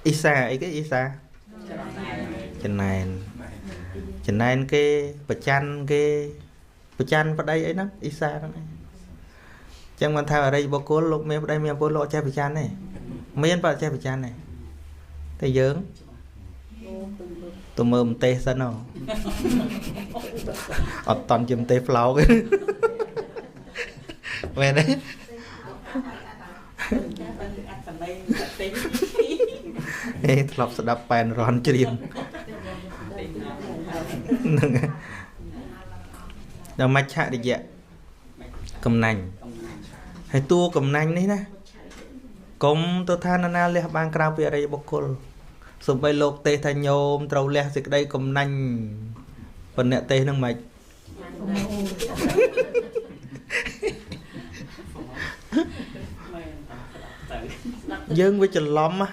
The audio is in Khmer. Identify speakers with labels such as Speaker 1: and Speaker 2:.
Speaker 1: អ៊ីសាអីគេអ៊ីសាចំណែនចំណែនគេប្រច័នគេប្រច័នប្តីអីហ្នឹងអ៊ីសាហ្នឹងឯងចឹងមិនថាអរិយបុគ្គលលោកមានប្តីមានប្រពន្ធលោកអត់ចេះប្រច័នទេមានបើអត់ចេះប្រច័នទេតែយើងទៅមើលម្ទេសសិនហ៎អត់តន់ជាម្ទេសផ្លោកទេមែនទេ
Speaker 2: អត្តន័យទិញ
Speaker 1: ហេធ្លាប់ស្ដាប់ប៉ែនរនច្រៀងហ្នឹងហើយដល់មច្ឆរិយៈកំណាញ់ហើយតួកំណាញ់នេះណាកុំទៅថានរណាលះបានក្រៅពីអរិយបុគ្គលសំបីលោកទេសថាញោមត្រូវលះសេចក្តីកំណាញ់ប៉ុន្តែអ្នកទេសហ្នឹងមិន
Speaker 2: មែនស្ដាប់ទៅ
Speaker 1: យើងវាច្រឡំណា